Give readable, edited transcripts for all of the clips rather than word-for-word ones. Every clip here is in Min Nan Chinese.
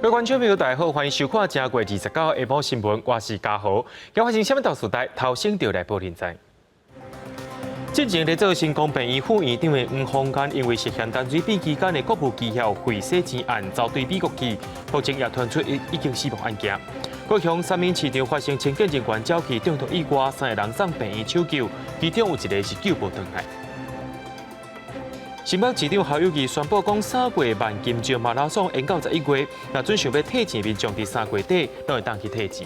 各位觀眾朋友，大家好，歡迎收看正月29下晡新聞，我是嘉豪。今發生啥物大事代，頭先就來報恁知。進前咧做成功病院副院長的黃鴻堅，因為涉嫌陳水扁期間的國務機要賄洗錢案，遭對美國去，目前也傳出已已經死亡案件。高雄三民市場發生清潔人員沼氣中毒意外，三個人送病院搶救，其中有一個是救無轉來。新北市長侯友宜宣布講，三月萬金石馬拉松延到11月，若準想欲退錢民眾佇3月底攏會當去退錢。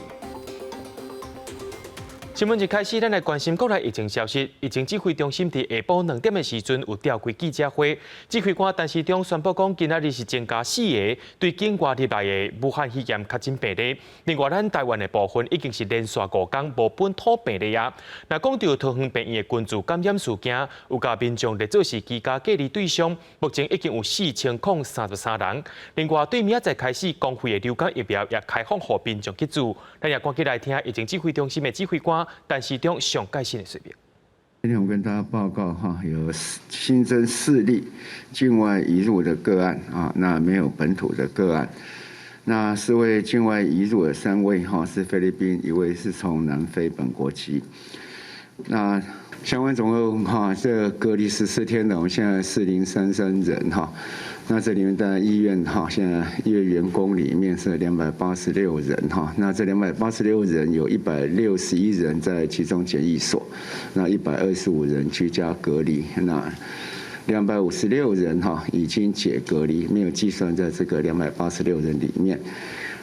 新聞一開始，咱來關心國內疫情消息。疫情指揮中心佇下晡2點的時陣有召開記者會，指揮官陳時中宣布講，今仔日是增加四个對境外入來的武漢肺炎確診病例。另外，咱台灣的部分已經是連續5工無本土病例啊。若講著桃園病院的群聚感染事件，有共民眾列做是居家隔離對象，目前已經有4033人。另外，對明仔載開始，公費的流感疫苗也開放予民眾去注。咱也趕緊來聽疫情指揮中心的指揮官陳時中上蓋新的說明。今天我跟大家報告哈，有新增四例境外移入的個案啊，那沒有本土的個案。那四位境外移入的三位哈是菲律賓，一位是從南非本國籍。那相關總共哈，這隔離14天的，我們現在4033人哈。那這裡面當然醫院哈，現在醫院員工裡面是286人哈。那這286人有161人在集中檢疫所，那125人居家隔離，那256人哈已經解隔離，沒有計算在這個286人裡面。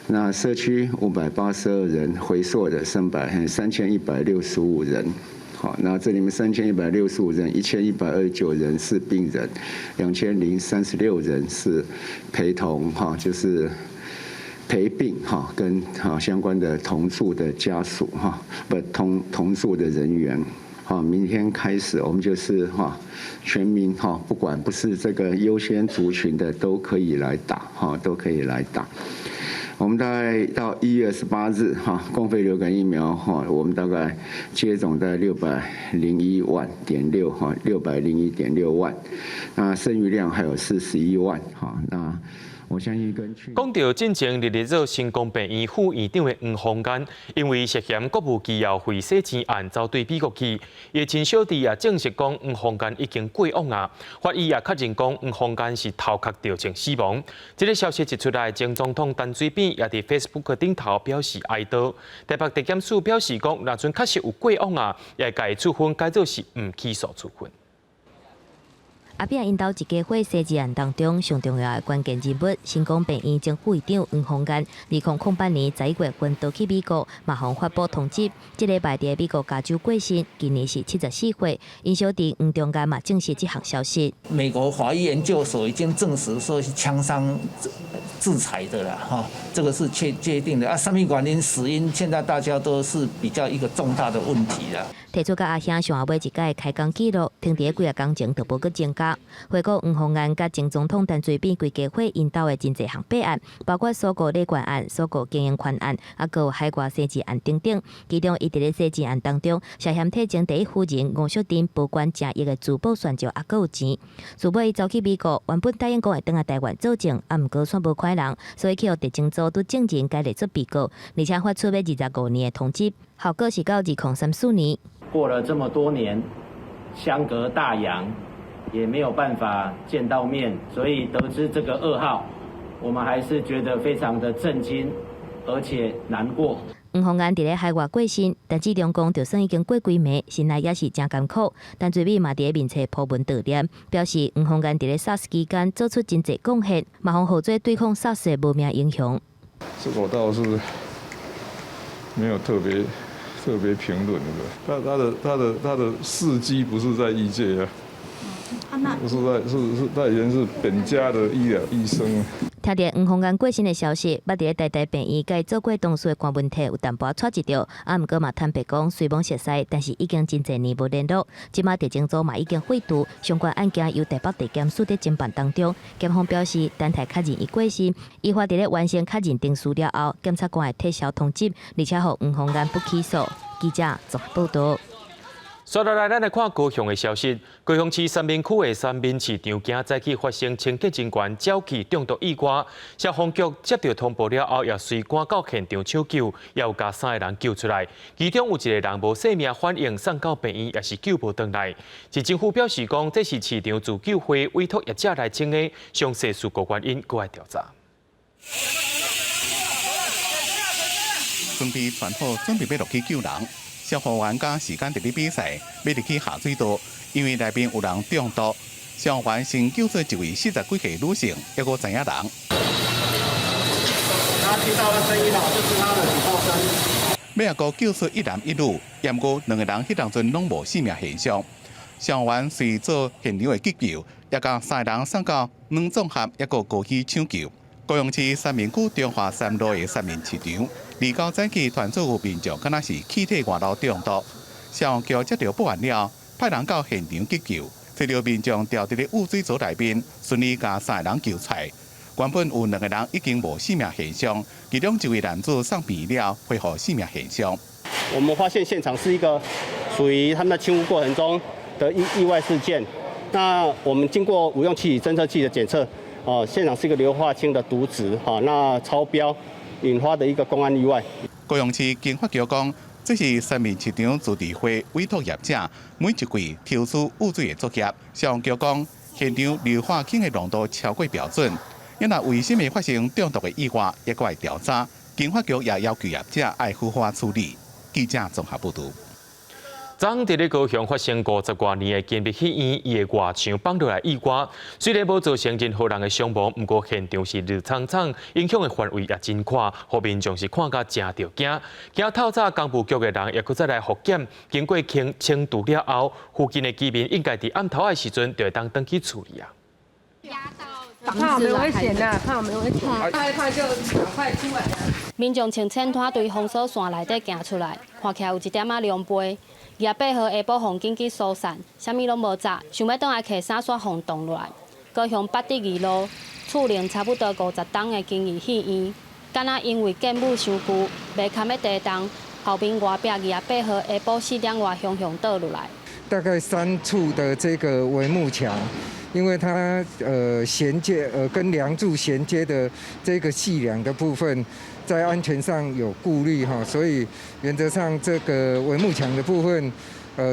那社區582人，回溯的3165人。好，那這裡面3165人，1129人是病人，2036人是陪同哈，就是陪病哈，跟哈相關的同住的家屬哈，不同住的人員。好，明天開始我們就是哈，全民哈，不管不是這個優先族群的都可以來打哈，都可以來打。我們大概到1月18日哈，公費流感疫苗哈，我們大概接種在601.6萬哈，601.6萬，那剩餘量還有41萬哈，那。我相信跟去講著進前佇咧做成功病院副院長的黃鴻堅，因為涉嫌國務機要賄洗錢案遭對美國去，伊的親小弟也證實講黃鴻堅已經過往啊。法醫也確認講黃鴻堅是頭殼著槍死亡。這個消息一出來，前總統陳水扁也佇 Facebook 頂頭表示哀悼。台北地檢署表示講，若陣確實有過往啊，也會共處分改做是毋起訴處分。阿扁𪜶兜一家伙洗錢案當中，上重要的關鍵人物，成功病院前副院長黃鴻堅，2008年11月份逃去美國，嘛予法部通緝。這禮拜佇美國加州過身，今年是74歲。𪜶小弟黃中堅嘛證實這項消息。美國法醫研究所已經證實說是槍傷致殘的啦，哈，這個是確定的。啊，啥物原因死因，現在大家都是比較一個重大的問題啦。提出佮阿兄上後尾一屆開工紀錄，停佇幾仔工前就無閣增加。回顧黃鴻堅佮前總統陳水扁規家伙𪜶兜的真濟項弊案，包括鎖國禮券案、鎖國經營權案，啊，閣有海外洗錢案等等。其中，伊佇咧洗錢案當中，涉嫌替前第一夫人吳淑珍保管成億的珠寶鑽石，啊，閣有錢。事尾伊走去美國，原本答應講會轉來台灣作證，啊，毋過煞無看人，所以去予特偵組拄證人改列做被告，而且發出欲25年的通緝，效果是到2034年。過了這麼多年，相隔大洋，也沒有辦法見到面，所以得知這個噩耗，我們還是覺得非常的震驚，而且難過。黃鴻堅佇咧海外過身，陳志忠講，就算已經過幾暝，心內也是誠艱苦。陳水扁嘛佇咧面冊 po 文悼念，表示黃鴻堅佇咧 SARS 期間做出真濟貢獻，嘛予號做對抗 SARS 的無名英雄。這個我倒是沒有特別特別評論的，他的事蹟不是在醫界啊，不是在是是，他以前是本家的醫療醫生。聽著黃鴻堅過身的消息，捌佇咧台大病院共伊做過同事的關文體有淡薄仔挫一著，啊，毋過嘛坦白講，雖罔熟似，但是已經真濟年無聯絡。這馬特偵組嘛已經廢除相關案件，由台北地檢署佇偵辦當中。檢方表示，等待確認伊過身，依法佇咧完成確認程序了後，檢察官會撤銷通緝，而且予黃鴻堅不起訴。記者綜合報導。煞落來，咱來看高雄的消息。高雄市三民區的三民市場今早起發生清潔人員沼氣中毒意外，消防局接到通報了後，也隨趕到現場搶救，也有共三个人救出來。其中有一个人無生命反應，送到病院也是救無轉來。市政府表示講，這是市場自救會委託業者來清的，詳細事故原因閣來調查。準備穿好，準備欲落去救人。消防員佮時間佇咧比賽，欲入去下水道，因為內面有人中毒。消防員先救出一位四十幾歲女性，猶閣知影人。他聽到的聲音就是他的警報聲。尾仔閣救出一男一女，毋過兩個人彼當陣攏無生命現象。消防員隨做現場的急救，也共三个人送到軟綜合，猶閣高醫搶救。高雄市三民區中華三路的三民市場，二九早起傳出有民眾敢若是氣體外漏中毒，消防局接到報案了，派人到現場急救，揣著民眾牢佇咧污水槽內面，順利共三个人救出來。原本有兩個人已經無生命現象，其中一位男子送病了，恢復生命現象。我們發現現場是一個屬於他們在清污過程中的意外事件。那我們經過無用氣體偵測器的檢測。哦，現場是一個硫化氫的毒值，哈，那超標引發的一個工安意外。高雄市經發局講，這是三民市場自治會委託業者每一季抽取污水的作業。消防局講，現場硫化氫的濃度超過標準，因若為啥物發生中毒的意外，猶閣會調查。經發局也要求業者愛好好處理。記者綜合報導。昨昏佇咧高雄發生五十外年的金密戲院，伊的外牆放落來意外，雖然無造成任何人的傷亡，毋過現場是綠蒼蒼，影響的範圍也真寬，予民眾是看甲誠著驚。今透早工務局的人也閣再來復檢，經過清清除了後，附近的居民應該佇暗頭的時陣就會當轉去厝裡啊。怕我們危險吶，怕我們危險，害怕就趕快出來。民眾穿淺拖對封鎖線內底行出來，看起來有一點仔狼狽。28號下晡，予緊急疏散，啥物攏無紮，想欲轉來提衫煞予擋落來。高雄八德二路，厝齡差不多50冬的金藝戲院，敢若因為建物傷舊，袂堪欲地動，後面外壁28號下晡4點外雄雄倒落來。大概三處的這個帷幕牆，因為它銜接跟梁柱銜接的這個繫梁的部分，在安全上有顧慮哈，所以原則上這個帷幕牆的部分，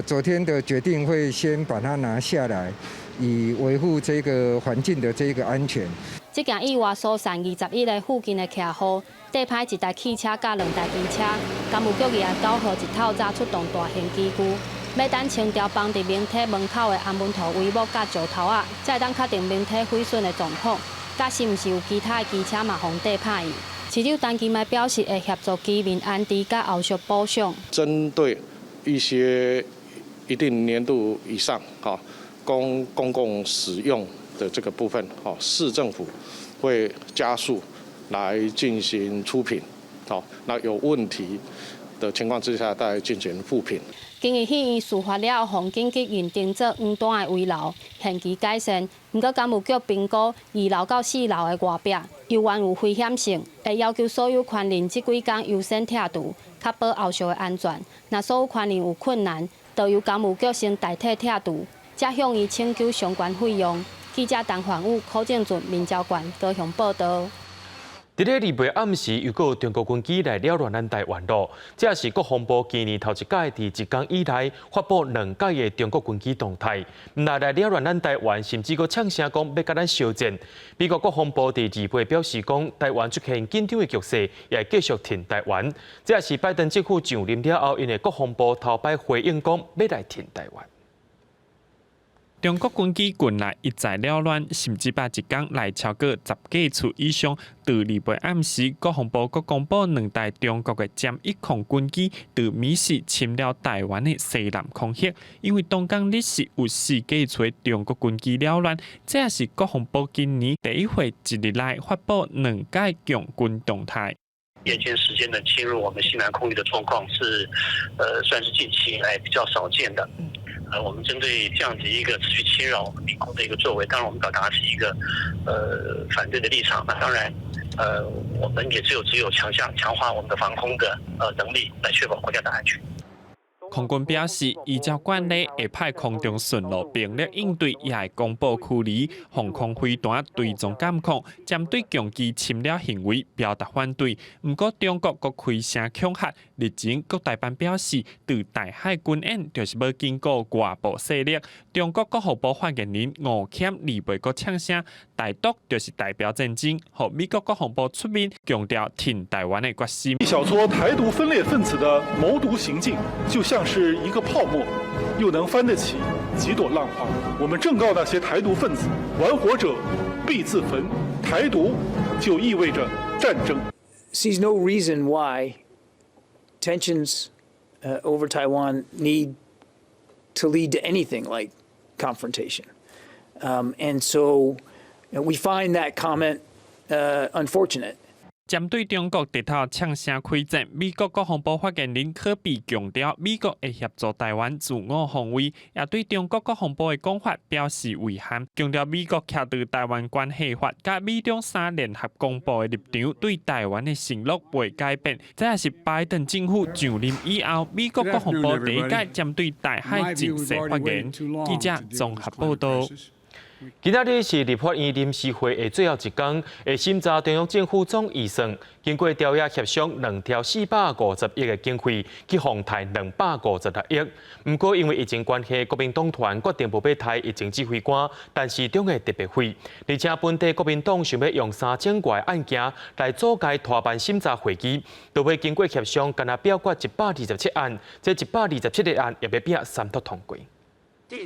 昨天的決定會先把它拿下來，以維護這個環境的這個安全。這件意外疏散21个附近的客戶，硩歹一台汽車佮兩台機車，工務局29號一透早出動大型機具，欲等清掉綁佇明體門口的紅門塗帷幕佮石頭仔，才會當確定明體毀損的狀況，佮是毋是有其他的機車嘛予硩歹去。市長陳其邁表示會協助居民安置佮後續補償。針對一些一定年度以上，哈，公共使用的這個部分，哈，市政府會加速來進行初評，好，那有問題的情況之下，再進行復評。金藝戲院事發了後，予緊急認定做黃單的危樓，限期改善。毋過工務局評估2樓到4樓的外壁猶原有危險性，會要求所有權人這幾工優先拆除，確保後續的安全。若所有權人有困難，就由工務局先代替拆除，才向伊請求相關費用。記者陳焕武、柯正俊、民焦縣高雄報導。佇咧禮拜暗時，又閣有中國軍機來擾亂咱台灣囉。這是國防部今年頭一擺佇一工以內發布兩擺的中國軍機動態，毋但來擾亂咱台灣，甚至閣嗆聲講欲佮咱相戰。美國國防部佇二八表示講，台灣出現緊張的局勢，也會繼續挺台灣。這是拜登政府上任了後，𪜶的國防部頭擺回應講，欲來挺台灣。中國軍機近來一再擾亂，甚至把一工來超過十幾次以上。佇禮拜暗時，國防部閣公布兩台中國的殲一空軍機佇暝時侵擾台灣的西南空域。因為當工日時有四幾次中國軍機擾亂，這也是國防部今年第一回一日內發布兩擺共軍動態。夜間時間的侵入我們西南空域的狀況是，算是近期來比較少見的。我們針對這樣子一個持續侵擾領空的一個作為，當然我們表達是一個，反對的立場。那當然，我們也只有強化我們的防空的能力，來確保國家的安全。空軍表示，依照慣例會派空中巡邏兵力應對，也會公布驅離防空飛彈追蹤監控，針對強機侵擾行為表達反對。毋過中國閣開聲恐嚇，日前國台辦表示，對台海軍演就是欲警告外部勢力。中國國防部發言人吳鏊二八閣嗆聲，台獨就是代表戰爭，予美國國防部出面強調挺台灣的決心。一小撮台獨分裂分子的謀獨行徑，就像是一個泡沫，又能翻得起幾朵浪花。我們正告那些台獨分子：玩火者必自焚，台獨就意味着戰爭。 Sees no reason why tensions over Taiwan need to lead to anything like confrontation. And so we find that comment unfortunate. 針對中國直頭嗆聲開戰，美國國防部發言人柯比強調，美國會協助台灣自我防衛，也對中國國防部的講法表示遺憾，強調美國徛佇台灣關係法佮美中三聯合公報的立場，對台灣的承諾袂改變。這也是拜登政府上任以後，美國國防部第一擺針對台海情勢發言。記者綜合報道。今仔日是立法院臨時會的最後一工，會審查中央政府總預算。經過朝野協商，兩兆450億的經費去予刣256億。毋過因為疫情關係，國民黨團決定無欲刣疫情指揮官陳時中的特別費，而且本地國民黨想欲用3000外案件來阻礙拖慢審查會議，到尾經過協商，干焦表決127案，這127個案也欲拼三讀通過。二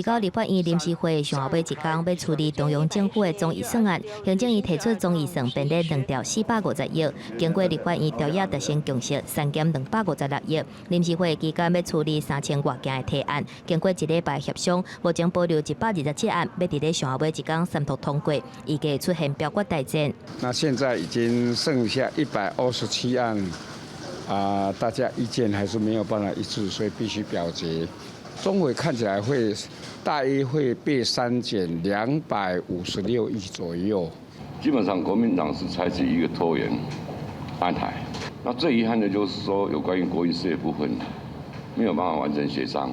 九立法院臨時會上後尾一工，欲處理中央政府的總預算案，行政院提出總預算編列2兆450億，經過立法院朝野達成共識，刪減256億。臨時會期間欲處理3000外件的提案，經過一禮拜協商，目前保留127案，欲佇咧上後尾一工三讀通過，預計出現表決大戰。那現在已經剩下127案，啊，大家意見還是沒有辦法一致，所以必須表決。總會看起來會大約會被刪減256億左右。基本上國民黨是採取一個拖延安排。那最遺憾的就是說，有關於國營事業部分，沒有辦法完成協商。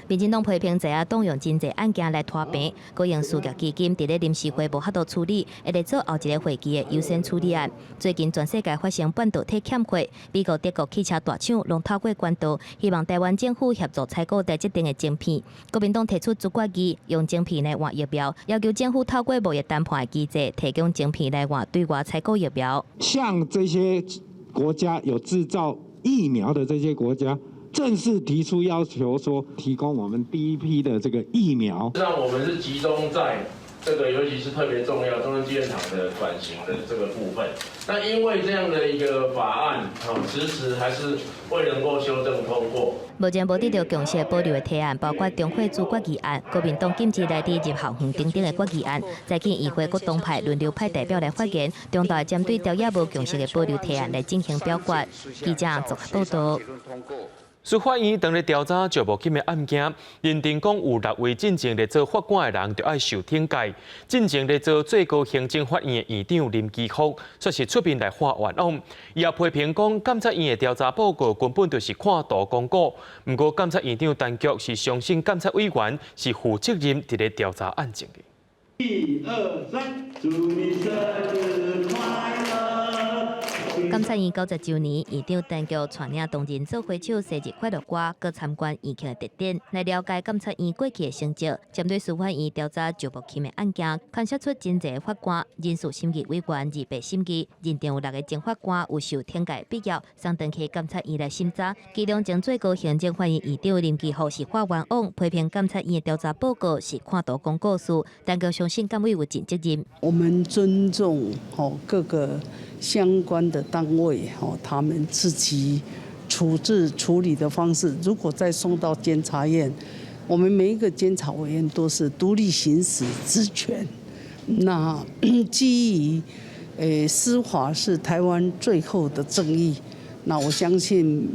民進黨批評在野黨用真濟案件來拖平，國營事業基金佇咧臨時會無法度處理，會來做後一個會期的優先處理案。最近全世界發生半導體欠缺，美國、德國汽車大廠攏透過管道，希望台灣政府協助採購台積電的晶片。國民黨提出決議，用晶片來換疫苗，要求政府透過貿易談判的機制，提供晶片來換對外採購疫苗。向這些國家有製造疫苗的這些國家，正式提出要求，說提供我們第一批的這個疫苗。那我們是集中在這個，尤其是特別重要中正紀念堂的轉型的這個部分。那因為這樣的一個法案，啊，遲遲還是未能夠修正通過。目前無得著共識保留的提案，包括中會資決議案、國民黨禁止來佇入校園等等的決議案。再見議會各黨派輪流派代表來發言，中晝針對朝野無共識的保留提案來進行表決。記者綜合報道。司法院當咧調查趙無金的案件，認定講有六位進前咧做法官的人，著愛受懲戒。進前咧做最高行政法院的院長林基福，煞是出面來發冤枉。伊也批評講，監察院的調查報告根本就是看圖講古。毋過，監察院長陳菊是相信監察委員是負責任佇咧調查案情的。一二三，祝你生日快樂！監察院90週年，院長陳菊帶領同仁做伙唱生日快樂歌，閣參觀院慶的特展，來了解監察院過去的成績。針對司法院調查趙無金的案件，牽涉出真濟法官、人事審議委員二白審議，認定有六個前法官有受懲戒必要，送轉去監察院來審查。其中前最高行政法院院長林基福是發冤枉，批評監察院的調查報告是看圖講故事，陳菊相信監委有盡責任。我們尊重各個相關的單位，他們自己處置處理的方式，如果再送到監察院，我們每一個監察委員都是獨立行使職權。那基於司法是台灣最後的正義，那我相信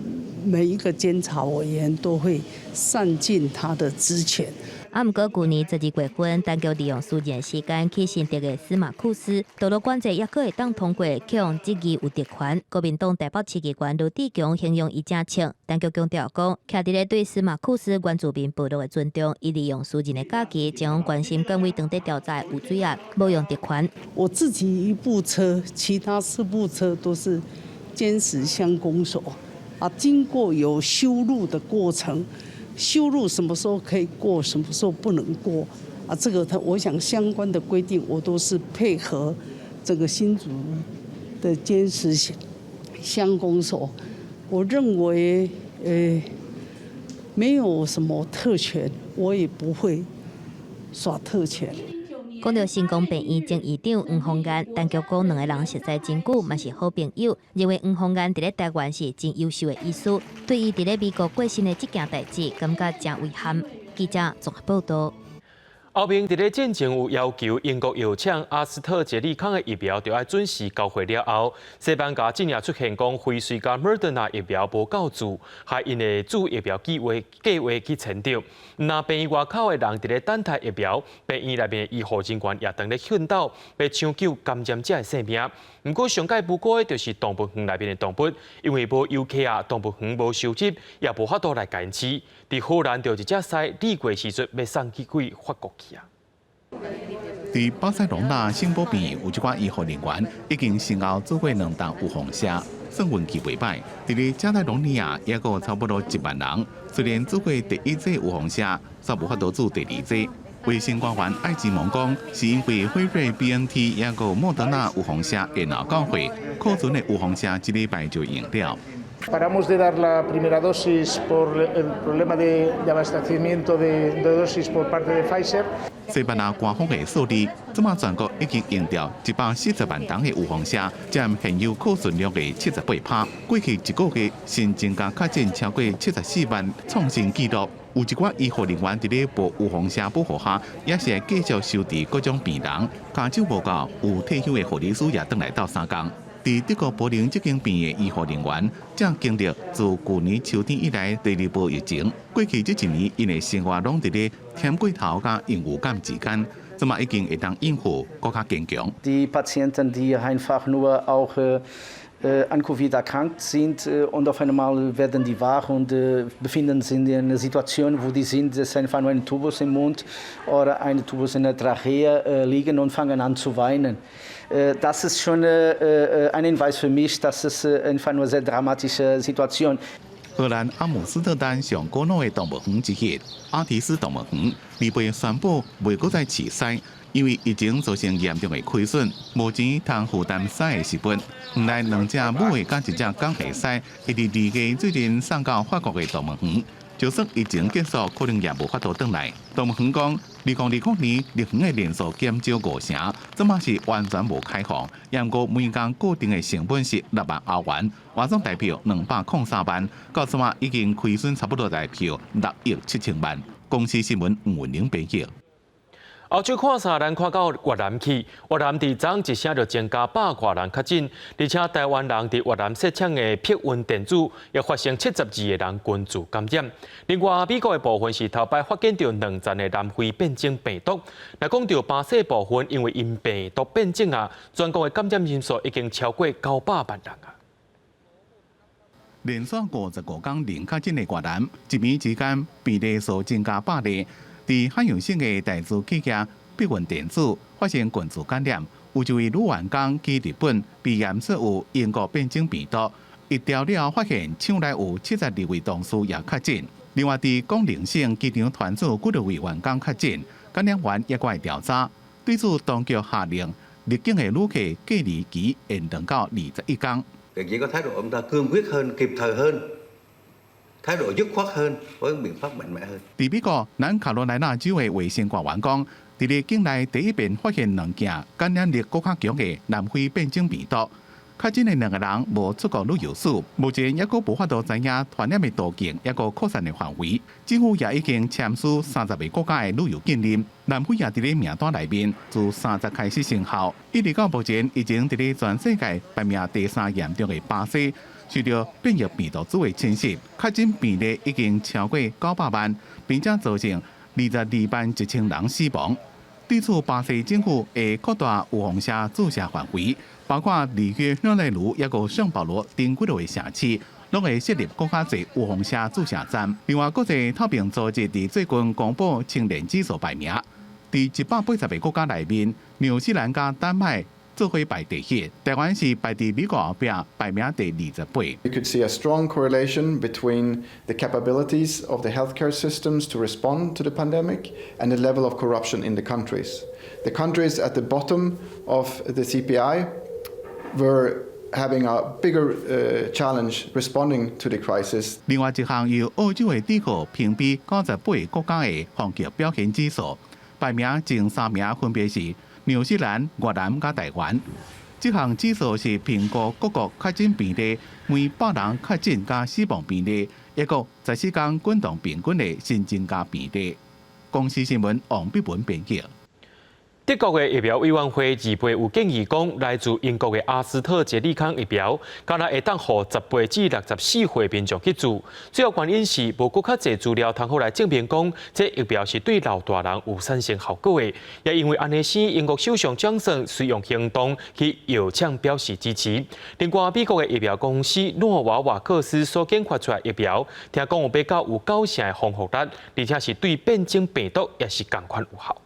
每一個監察委員都會善盡他的職權。啊，毋過舊年12月份，陳菊利用私人時間去新竹的司馬庫斯，道路管制猶閣會當通過，去予質疑有特權。國民黨台北市議員盧志強形容伊誠銃，陳菊強調講，徛佇咧對司馬庫斯原住民部落的尊重，伊利用私人的假期，前往關心監委當地調查的污水案，無用特權。我自己一部車，其他四部車都是尖石鄉公所啊，經過有修路的過程。修路什麼時候可以過，什麼時候不能過？啊，這個他我想相關的規定，我都是配合這個新竹的尖石鄉公所。我認為，沒有什麼特權，我也不會耍特權。講到新光病院前院長黃芳彥，陳菊講兩个人熟似真久，嘛是好朋友，認為黃芳彥佇咧台灣是真優秀的醫師，對伊佇咧美國過身的這件代誌，感覺誠遺憾。記者綜合報道。歐盟佇咧進前有要求英國藥廠阿斯特捷利康的疫苗著愛準時交貨了後，西班牙竟然出現講輝瑞佮莫德納疫苗無夠注，害𪜶的注疫苗計劃計劃去延長。若病院外口的人佇咧等待疫苗，病院內面的醫護人員也當咧奮鬥，欲搶救感染者的性命。毋過上蓋無辜的就是動物園內面的動物，因為無遊客啊，動物園無收入，也無法度來共𪜶飼。佇荷蘭就一隻獅，2月時陣欲送去歸法國去啊。佇巴塞隆納聖保病院有一寡醫護人員已經先後注過兩針預防射，算運氣袂䆀。佇咧加泰隆尼亞，猶閣有差不多1萬人，雖然注過第一劑預防射，煞無法度注第二劑。衛生官員艾吉蒙講，是因為輝瑞 BNT 猶閣莫德納預防射延後交貨，庫存的預防射一禮拜就用了。 Paramos de dar la primera dosis por el problema de abastecimiento de dosis por parte de Pfizer。西班牙官方的數字，這馬全國已經用掉140萬針的預防射，佔現有庫存量的78%。過去一個月新增加確診超過74萬，創新紀錄。有一寡醫護人員佇咧無預防射保護下，也是會繼續收治各種病人。跤手無夠，有退休的護理師也轉來鬥相共。佇德國柏林這間病院的醫護人員正經歷自舊年秋天以來第二波疫情。過去這一年，𪜶的生活攏佇咧忝過頭佮榮譽感之間，這馬已經會當應付，閣較堅強。 Die Patienten, die einfach nur auch an Covid erkrankt sind und auf einmal werden die wach und befinden sich in einer Situation, wo die sind, dass einfach nur ein Tubus im Mund oder ein Tubus in der Trachea liegen und fangen an zu weinen. Das ist schon ein Hinweis für mich, dass es einfach nur eine sehr dramatische Situation. 荷蘭阿姆斯特丹上古老的動物園之一阿提斯動物園，禮拜宣布袂閣再飼獅，因為疫情造成嚴重的虧損，無錢通負擔獅的食物。原來兩隻母的佮一隻公的獅，會佇2月最近送到法國的動物園。就算疫情結束，可能也無法度轉來。動物園講，2020年入園的人數減少五成，這馬是完全無開放。毋過每工固定的成本是6萬歐元，換算台幣203萬，到這馬已經虧損差不多台幣6億7千萬。公視新聞吳文玲編譯。歐洲看啥？咱看到越南去，越南佇昨一聲就增加百外人確診，而且台灣人佇越南設廠的碧雲電子也發生72個人群聚感染。另外，美國的部分是頭擺發現著兩站的南非變種病毒。若講著巴西部分，因為𪜶病毒變種啊，全國的感染人數已經超過900萬人啊。連續55天零確診的越南，一暝之間病例數增加100例。佇漢陽省的台資企業碧雲電子發生群聚感染，有一位女員工去日本被驗出有英國變種病毒，疫調了發現廠內有72位同事也確診。另外，佇廣寧省機場團組幾多位員工確診，感染源猶閣會調查。對此，當局下令入境的旅客隔離期延長到21天。 Chỉ có thái độ chúng ta cương quyết hơn, kịp thời hơn, thái độ dứt khoát hơn, với biện pháp mạnh mẽ hơn。佇美國南卡羅來納州的衛生官員講，佇咧境內第一遍發現兩件感染力閣較強的南非變種病毒，確診的兩個人無出國旅遊史，目前猶閣無法度知影傳染的途徑，猶閣擴散的範圍。政府也已經簽署30個國家的旅遊禁令，南非也佇咧名單內面，自30開始生效，一直到目前已經佇咧全世界排名第三嚴重的巴西，受著變異病毒株的侵襲，確診病例已經超過900萬，並且造成221,000人死亡。對此，巴西政府會擴大預防射注射範圍，包括里約熱內盧抑閣聖保羅等幾个城市，攏會設立閣較濟預防射注射站。另外，國際透明組織佇最近公布清廉指數排名，佇180個國家內面，紐西蘭佮丹麥做伙排第一，台灣是排佇美國後壁，排名第28。 You could see a strong correlation between the capabilities of the healthcare systems to respond to the pandemic and the level of corruption in the countries. The countries at the bottom of the CPI were having a bigger challenge responding to the crisis. 另外一項由澳洲的智庫評比98個國家的防疫表現指數，排名前三名分別是紐西蘭、越南佮台灣。這項指數是評估各國確診病例每百人確診佮死亡病例，抑閣14天滾動平均的新增加病例。公視新聞王碧文編輯。德國的疫苗委員會二八有建議講，來自英國的阿斯特捷利康疫苗，敢若會當予18至64歲民眾去注。主要原因是無閣較濟資料通好來證明講，這疫苗是對老大人有產生效果的。也因為按呢生，英國首相強生隨用行動去藥廠表示支持。另外，美國的疫苗公司諾瓦瓦克斯所研發出來疫苗，聽講有比較有9成的防護力，而且是對變種病毒也是仝款有效。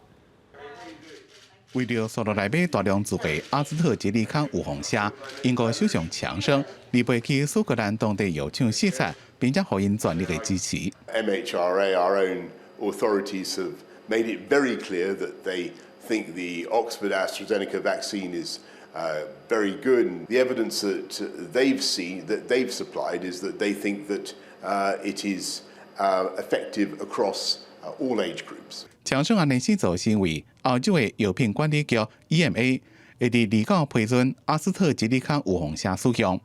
為著紲落來欲大量注的阿斯特捷利康預防射，英國首相強生禮拜去蘇格蘭當地藥廠視察，並且予𪜶全力的支持。 MHRA, our own authorities, have made it very clear that they think the Oxford AstraZeneca vaccine is very good. And the evidence that they've seen, that they've supplied, is that they think that it is effective across all age groups. 強生按呢做是因為歐洲的藥品管理局 EMA 會佇29批准阿斯特捷利康預防射使用。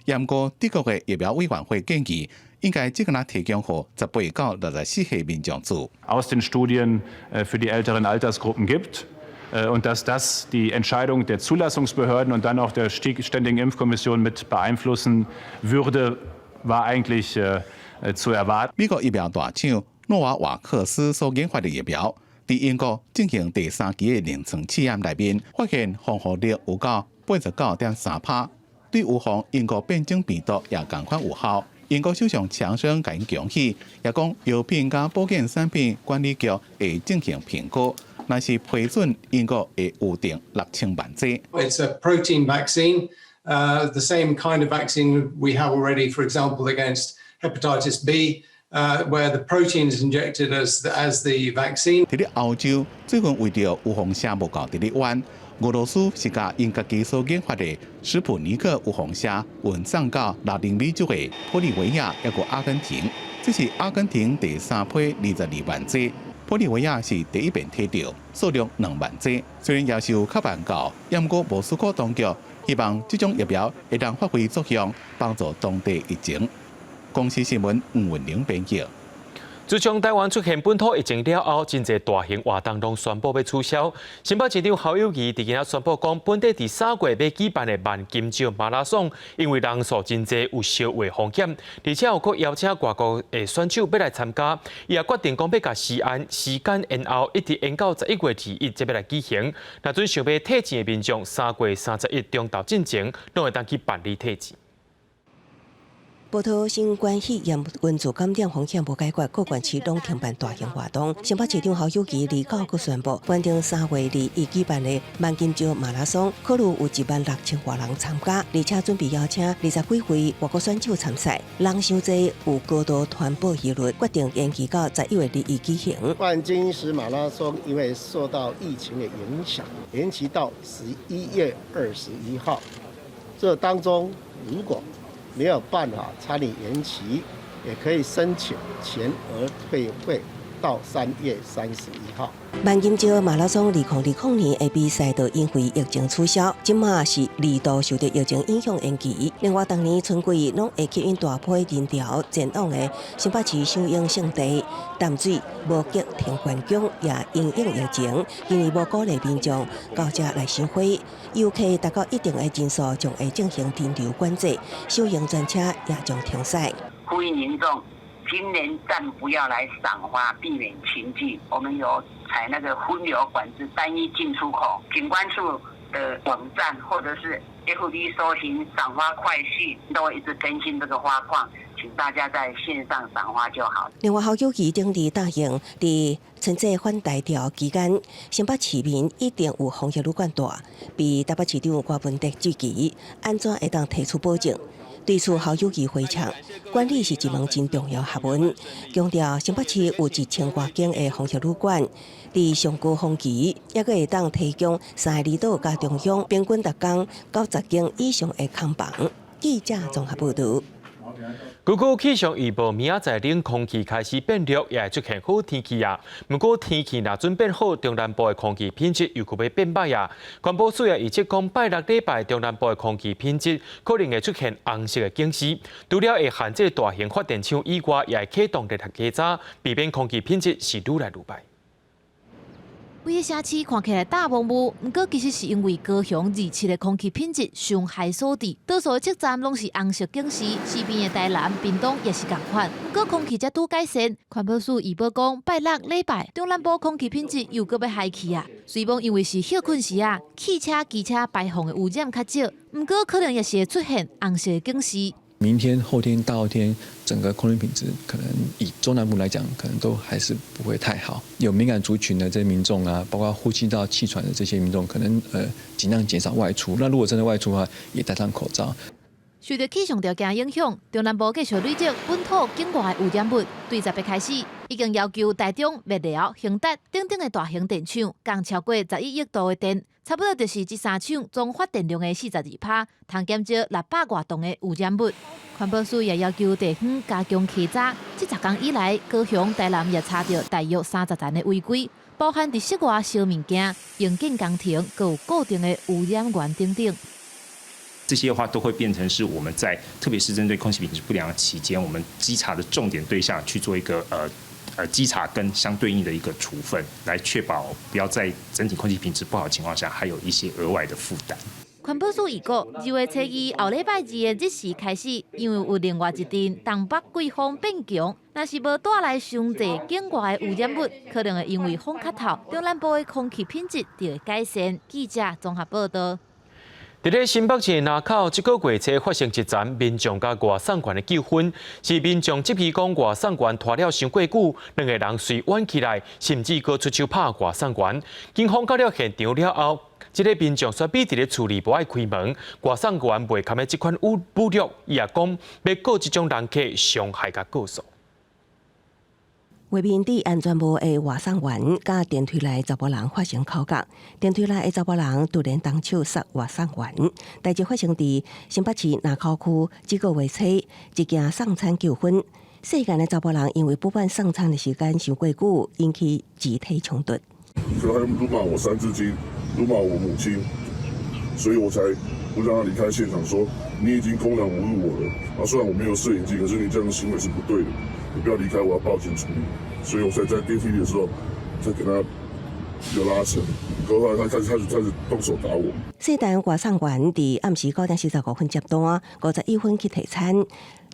毋過德國的疫苗委員會建議，應該只敢提供予18到64歲民眾注。 Aus den Studien für die älteren Altersgruppen gibt und dass das die Entscheidung der Zulassungsbehörden und dann auch der Ständigen Impfkommission mit beeinflussen würde, war eigentlich zu erwarten. 美國疫苗大廠諾瓦瓦克斯所研發的疫苗，佇英國進行第三期的臨床試驗內面，發現防護力有到89.3%，對預防英國變種病毒也仝款有效。英國首相強生共𪜶恭喜，也講藥品佮保健產品管理局會進行評估，若是批准英國會預訂6000萬劑。 It's a protein vaccine, the same kind of vaccine we have already, for example, against hepatitis B. Where the protein is injected as the vaccine. 佇咧歐洲，最近為著預防射無夠佇咧冤，俄羅斯是共𪜶家己所研發的史普尼克預防射運送到拉丁美洲的玻利維亞，抑閣阿根廷。這是阿根廷第三批22萬劑，玻利維亞是第一遍提著，數量2萬劑。雖然也是有較慢到，毋過莫斯科當局希望這種疫苗會當發揮作用，幫助當地疫情。公視新聞吳文玲編輯。自從台灣出現本土疫情了後，真濟大型活動攏宣布欲取消。新北市長侯友宜佇今仔宣布講，本地佇3月欲舉辦的萬金石馬拉松，因為人數真濟，有燒話風險，而且有閣邀請外國的選手欲來參加，伊也決定講欲共時間延後，一直延到11月21才欲來舉行。若準想欲退錢的民眾，3月31中晝進前，攏會當去辦理退錢。報道新冠肺炎群組感染風險無解決，各縣市攏停辦大型活動。新北市長侯友宜29閣宣布，原定3月21舉辦的萬金石馬拉松，考慮有1萬6千外人參加，而且準備邀請20幾位外國選手參賽。人傷濟，有高度傳播疑慮，決定延期到11月21舉行。萬金石馬拉松因為受到疫情的影響，延期到11月21號。這當中如果沒有辦法參與延期，也可以申請全額退費到3月31號。萬金石馬拉松2020年的比賽就因為疫情取消，這馬是二度受到疫情影響延期。另外，逐年春季攏會吸引大批人潮前往的新北市賞櫻勝地淡水無極天觀宮，也因應疫情，今年無鼓勵民眾到遮來賞花，遊客達到一定的人數，將會進行人流管制，小型專車也將停駛。呼籲民眾今年暫不要來賞花，避免群聚。我們有採那個分流管制，單一進出口。景觀處的網站或者是 FB 搜尋賞花快訊，都會一直更新這個花況，請大家在線上賞花就好。另外，侯友宜頂日答應，佇春節返台調期間，新北市民一定有防疫旅館蹛，被台北市長柯文哲質疑，按怎會當提出保證？對此，侯友宜回嗆，管理是一門真重要學問，強調新北市有1000外間的防疫旅館，佇上高峰期，猶閣會當提供三个離島佮中央平均逐工90間以上的空房。記者綜合報導。根據氣象預報，明仔載冷空氣開始變弱，也會出現好天氣啊。毋過天氣若準變好，中南部的空氣品質又閣欲變䆀啊。環保署也預測講，拜六禮拜中南部的空氣品質可能會出現紅色的警示。除了會限制大型發電廠以外，也會啟動熱合稽查，避免空氣品質是愈來愈䆀。規个城市看起來罩霧霧，毋過其實是因為高雄27的空氣品質傷害所致，多數的測站攏是紅色警示，西邊的台南、屏東也是仝款。毋過空氣才拄改善，環保署預報講，拜六禮拜中南部空氣品質又閣欲害去啊。雖罔因為是歇睏時啊，汽車、機車排放的污染較少，毋過可能也是會出現紅色的警示。明天、後天、大後天，整個空氣品質可能以中南部來講，可能都還是不會太好。有敏感族群的這些民眾啊，包括呼吸道氣喘的這些民眾，可能盡量減少外出。那如果真的外出的話，也戴上口罩。受著氣象條件影響，中南部繼續累積本土境外的污染物。對10日開始，已經要求台中、麥寮、興達等等的大型電廠，降超過11億度的電，差不多就是這三廠總發電量的42%，通減少600外噸的污染物。環保署也要求地方加強稽查。這10工以來，高雄、台南也查著大約30單的違規，包含佇室外燒物件、營建工程，閣有固定的污染源等等。這些的話都會變成是我們在，特別是針對空氣品質不良的期間，我們稽查的重點對象去做一個稽查跟相對應的一個處分，來確保不要在整體空氣品質不好的情況下，還有一些額外的負擔。環保署預告，2月初2後禮拜二的日時開始，因為有另外一陣東北季風變強，若是無帶來傷濟境外的污染物，可能會因為風較透，中南部的空氣品質就會改善。記者綜合報導。佇咧新北市林口，這个月初發生一欉民眾佮外送員的糾紛，是民眾質疑講外送員拖了傷過久，兩个人隨怨起來，甚至閣出手拍外送員。警方到了現場了後，這个民眾煞比佇咧厝裡無愛開門，外送員袂堪的這款武力，伊也講欲告這種人客傷害佮告訴。畫面佇安全帽的外送員佮電梯內查埔人發生口角，電梯內的查埔人突然動手殺外送員。代誌發生佇新北市林口區，這个月初一件送餐糾紛，涉案的查埔人因為不滿送餐的時間傷過久，引起肢體衝突。所以他辱罵我三字經，辱罵我母親，所以我才不讓他離開現場，說你已經公然侮辱我了。啊，雖然我沒有攝影機，可是你這樣的行為是不對的，你不要離開，我要報警處理。所以我才在電梯裡的時候，才跟他有拉扯，後來他開始動手打我。涉案外送員佇暗時9點45分接單，51分去提餐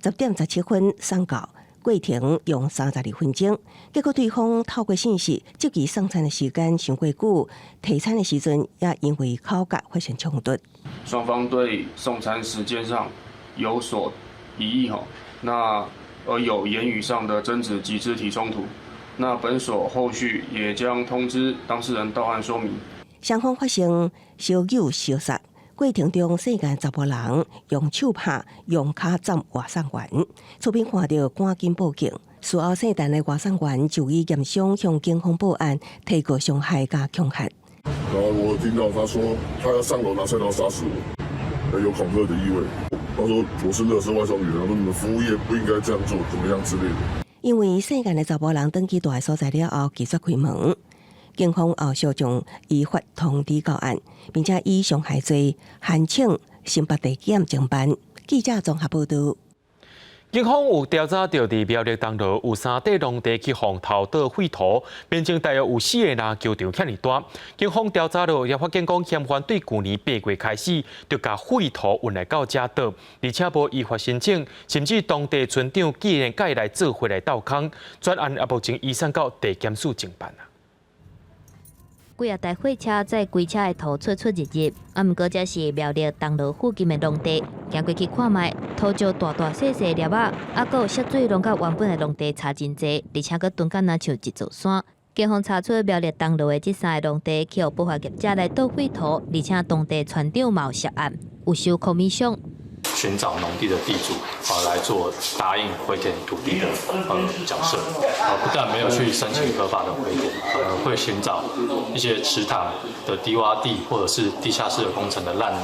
，10點17分送到，過程用32分鐘。結果對方透過信息質疑送餐的時間傷過久，提餐的時陣也因為口角發生衝突。雙方對送餐時間上有所異議，吼，那而有言語上的爭執及肢體衝突。那本所後續也將通知當事人到案說明。雙方發生相毆相殺過程中，涉案查埔人用手拍、用跤斬外送員，厝邊看著趕緊報警。事後涉案的外送員就以驗傷向警方報案，提告傷害佮恐嚇。然後我聽到他說他要上樓拿菜刀殺死我，有恐嚇的意味。他說我是垃圾外送員，他說你們服務業不應該這樣做，怎麼樣之類的。因為涉案的查埔人轉去蹛的所在了後，拒絕開門，警方後續將依法通知到案，並且以傷害罪函請新北地檢偵辦。記者綜合報導。警方有調查著佇苗栗東螺有三塊農地去予偷倒廢土，面積大約有四個籃球場遐爾大。警方調查了也發現講，嫌犯對舊年8月開始就共廢土運來到遮倒，而且無依法申請，甚至當地村長竟然共伊來做伙來鬥空，專案也目前移送到地檢署偵辦。幾仔台貨車載規車的土出出入入，啊，毋過這是苗栗東螺附近的農地，行過去看覓，土石大大細細粒仔，啊，閣有積水攏佮原本的農地差真濟，而且閣囤甲若像一座山。警方查出苗栗東螺的這三个農地，去予不法業者來倒廢土，而且當地村長嘛有涉案，有收 commission。尋找農地的地主啊，來做答應回填土地的角色啊，不但沒有去申請合法的回填，反而會尋找一些池塘的低窪地或者是地下室的工程的爛泥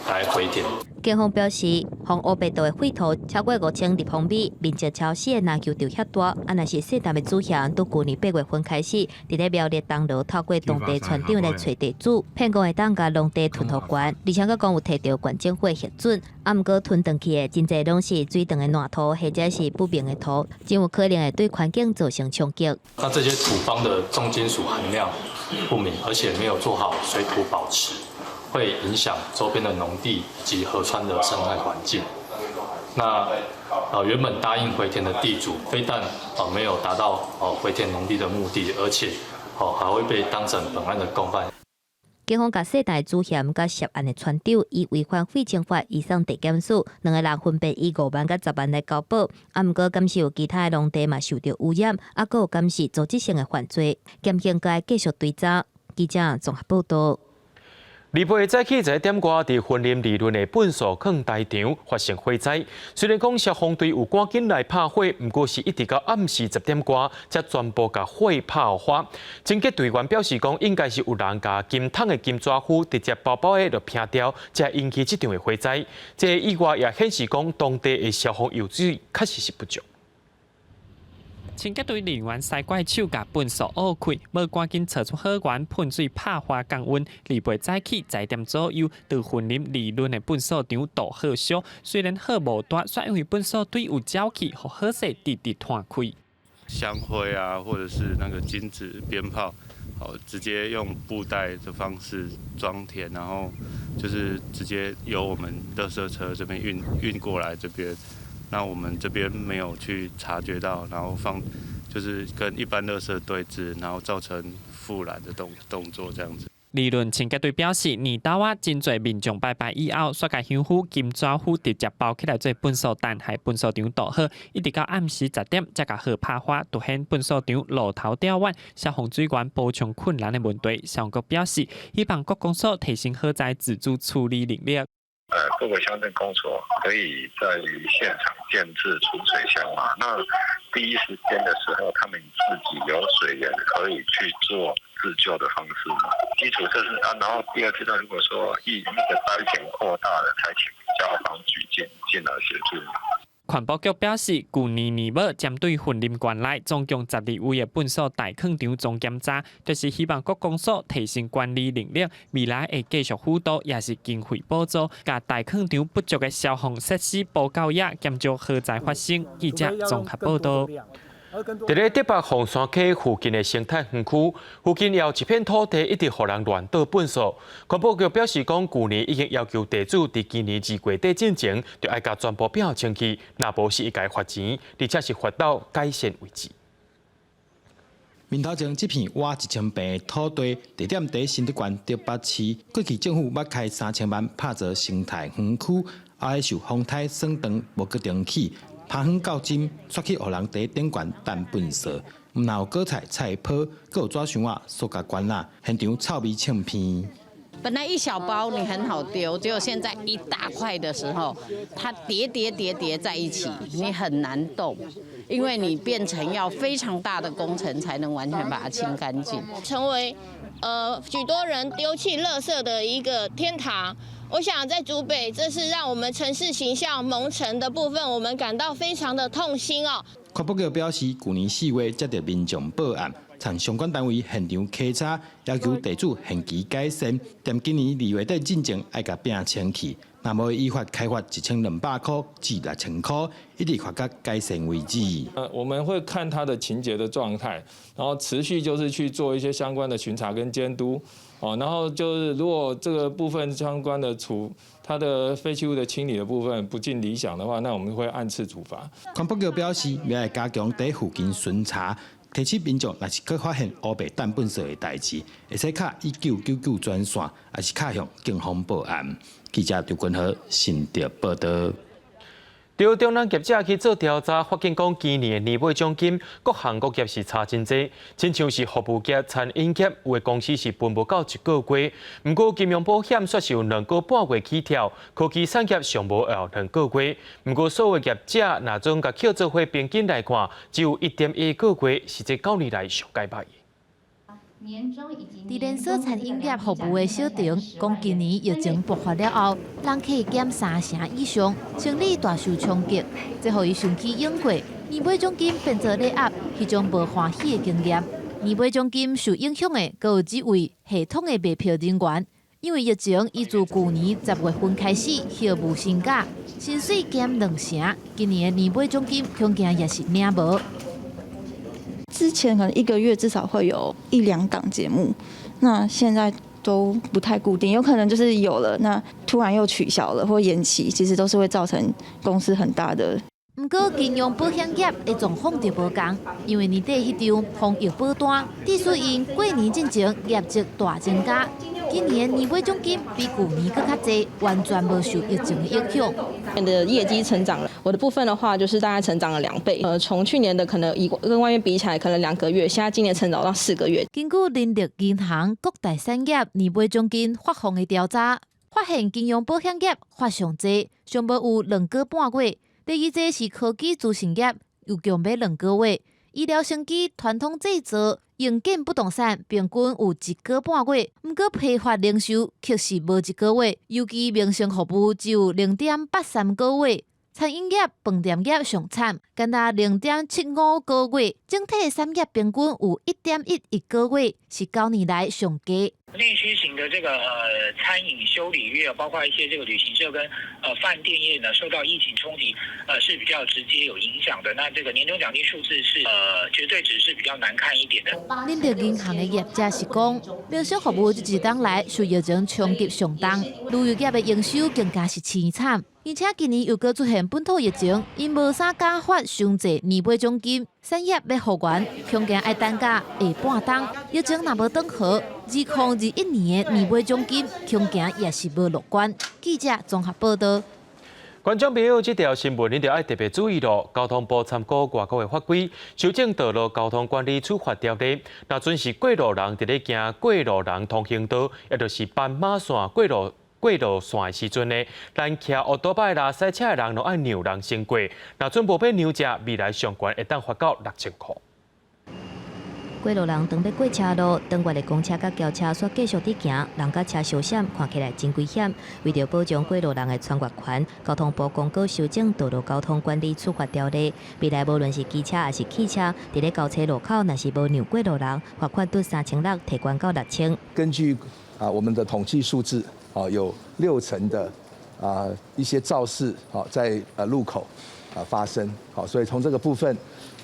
來回填。警方表示，予烏白倒的廢土超過5000立方米，面積超四个籃球場遐大。啊，若是細擔的主嫌，對舊年8月份開始，佇咧苗栗東螺透過當地村長來揣地主，騙講會當共農地吞予懸，而且閣講有提著縣政府的核准。啊，毋過吞轉去的真濟攏是水塘的爛土，或者是不明的土，真有可能會對環境造成衝擊。那這些土方的重金屬含量不明，而且沒有做好水土保持。會影響周邊的農地及河川的生態環境。那原本答應回填的地主，非但沒有達到回填農地的目的，而且還會被當成本案的共犯。警方共細擔主嫌佮涉案的村長以違反廢清法移送地檢署，兩个人分別以5萬佮10萬來交保。啊，毋過敢是有其他的農地嘛受著污染，啊，閣有敢是組織性的犯罪，檢警閣愛繼續追查。記者綜合報道。二八早起11點外，佇雲林二崙的糞埽囥台場發生火災。雖然講消防隊有趕緊來拍火，毋過是一直到暗時10點外，才全部共火拍予。清潔隊員表示講，應該是有人共金桶的金紙灰直接包包的就劈掉，才引起這場的火災。這個意外也顯示講，當地的消防用水確實是不足。清潔隊人員西拐手共糞埽挖開，無趕緊找出火源，噴水拍花降溫。二八早起10點左右，佇雲林二崙的糞埽場導火燒，雖然火無大，卻因為糞埽堆有沼氣，予火勢直直湠開。香灰啊，或者是那個金紙鞭炮，好，直接用布袋的方式裝填，然後就是直接由我們垃圾車這邊運運過來這邊。那我們這邊沒有去察覺到，然後放就是跟一般垃圾對置，然後造成復燃的動作這樣子。二崙清潔隊表示，年頭仔真濟民眾拜拜以後，煞共香灰、金紙灰直接包起來做糞埽硯，害糞埽場導火，一直到暗時10點才共火拍花，凸顯糞埽場路頭吊滿，消防水源補充困難的問題。消防局表示，希望各公所提升火災自主處理能力。各個鄉鎮公所可以在現場建置儲水箱嘛？那第一時間的時候，他們自己有水源可以去做自救的方式嘛？基礎設施啊，然後第二階段如果說一那個災情擴大了，才請消防局進來協助。環保局表示，舊年年尾針對雲林縣內總共12位的糞埽代囥場總檢查，就是希望各公所提升管理能力，未來會繼續輔導，也是經費補助，共代囥場不足的消防設施補夠額，減少火災發生。記者綜合報道。佇咧竹北鳳山溪附近的生態園區，附近有一片土地一直予人亂倒糞埽。環保局表示講，舊年已經要求地主佇今年2月底進前，就愛共全部摒清去，若無是會共罰錢，而且是罰到改善為止。面頭前這片倚1000坪的土地，地點佇新竹縣竹北市。過去政府捌開3000萬拍做生態園區，後來受風颱損斷，無閣重起。拍遠到今，煞去予人佇頂懸擲糞埽，毋但有果菜菜脯，閣有紙箱仔、塑膠罐仔，現場臭味衝鼻。本來一小包你很好丟，結果現在一大塊的時候，它疊疊疊疊在一起，你很難動，因為你變成要非常大的工程才能完全把它清乾淨，成為許多人丟棄垃圾的一個天堂。我想在竹北，這是讓我們城市形象蒙塵的部分，我們感到非常的痛心哦。環保局表示，舊年4月接到民眾報案，向相關單位現場稽查，要求地主限期改善。踮今年2月底進前愛共摒清去，若無會依法開罰1200箍至6000箍，一直罰到改善為止。我們會看他的情節的狀態，然後持續就是去做一些相關的巡查跟監督，哦，然後就是如果這個部分相關的處，他的廢棄物的清理的部分不盡理想的話，那我們會按次處罰。環保局表示，未來加強佇附近巡查，提醒民眾，若是閣發現烏白擲糞埽的代誌，會使敲1999專線，抑是敲向警方報案。記者劉君和新竹報道。對中南業者去做調查，發現講今年的年尾獎金各行各業是差真濟，親像是服務業、餐飲業，有的公司是分無夠一個月。毋過金融保險煞是有2個半月起跳，科技產業上無有2個月。毋過所有業者若總共扣做伙平均來看，只有1.1個月，是這9年來上蓋歹。佇連鎖餐飲業服務的小婷講，今年疫情爆發了後，人客減三成以上，生理大受衝擊，這予伊想起永過年尾獎金變做禮盒，彼種無歡喜的經驗。年尾獎金受影響的，閣有這位系統的賣票人員，因為疫情，伊自舊年10月份開始歇無薪假，薪水減兩成，今年的年尾獎金恐驚也是領無。之前可能一個月至少會有一兩檔節目，那現在都不太固定，有可能就是有了，那突然又取消了或延期，其實都是會造成公司很大的。毋過金融保險業的狀況就無仝，因為年底彼張防疫保單，致使𪜶過年進前業績大增加。今年年尾獎金比舊年閣較濟，完全無受疫情的影響。的業績成長了，我的部分的話就是大概成長了2倍。從去年的可能以跟外面比起來，可能2個月，現在今年成長到4個月。根據人力銀行各大產業年尾獎金發放的調查，發現金融保險業發上濟，上無有2個半月。第二濟是科技資訊業，有強欲2個月。醫療生技、傳統製造、營建不動產平均有1個半月，毋過批發零售卻是無一個月，尤其民生服務只有0.83個月。餐飲業、飯店業上慘，干焦0.75個月，整體產業平均有1.11個月，是9年來上低。內需型的這個餐飲修理業，包括一些這個旅行社跟飯店業呢，受到疫情衝擊，是比較直接有影響的。那這個年終獎金數字是絕對值是比較難看一點的。人力銀行的業者是講，民生服務這一冬來受疫情衝擊上重，旅遊業的營收更加是淒慘。而且今年又閣出現本土疫情，𪜶無啥敢發傷濟年尾獎金，產業欲復原，恐驚愛等到下半冬。疫情若無轉好，2021年的年尾獎金，恐驚也是無樂觀。記者綜合報道。觀眾朋友，這條新聞你著愛特別注意囉。交通部參考外國的法規，修正道路交通管理處罰條例。若準是過路人佇咧行過路人通行道，也就是斑馬線過路線的時陣呢，咱騎烏多擺啦、賽車的人攏愛讓人先過。若準無欲讓者，未來上懸會當罰到6000箍。過路人當欲過車路，當月的公車佮轎車煞繼續佇行，人佮車相閃，看起來真危險。為著保障過路人的穿越權，交通部公告修正道路交通管理處罰條例。未來無論是機車抑是汽車，佇咧交叉路口，若是無讓過路人，罰款對3600提懸到6000。根據我們的統計數字，有6成的一些肇事在路口發生，好，所以從這個部分，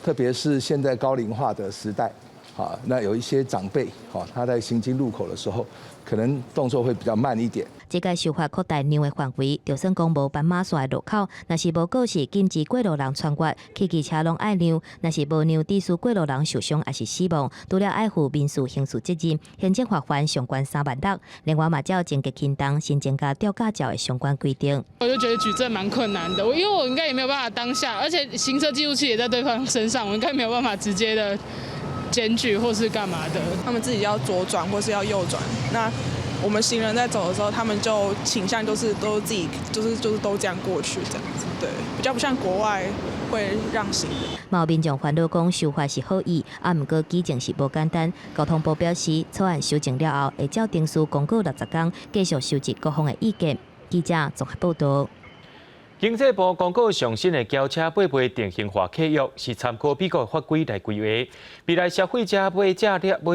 特別是現在高齡化的時代。好，那有一些長輩，他在行經路口的時候，可能動作會比較慢一點。這屆修法擴大讓的範圍，就算講無斑馬線的路口，若是無告示禁止過路人穿越，汽機車攏愛讓；若是無讓，致使過路人受傷抑是死亡，除了愛負民事、刑事責任，行政罰鍰上懸3萬6。另外嘛，照情節輕重，新增加吊駕照的相關規定。我就覺得舉證蠻困難的，我因為我應該也沒有辦法當下，而且行車記錄器也在對方身上，我應該沒有辦法直接的檢舉或是幹嘛的。他們自己要左轉或是要右轉，那我們行人在走的時候，他們就傾向就是都自己就是都這樣過去這樣子，對，比較不像國外會讓行人。嘛有民眾煩惱講修法是好意，毋過舉證是無簡單。交通部表示，草案修正了後，會照程序公告60天，繼續收集各方的意見。記者綜合報道。經濟部公告上新的轎車買賣定型化契約，是參考美國法規來規劃。未來消費者買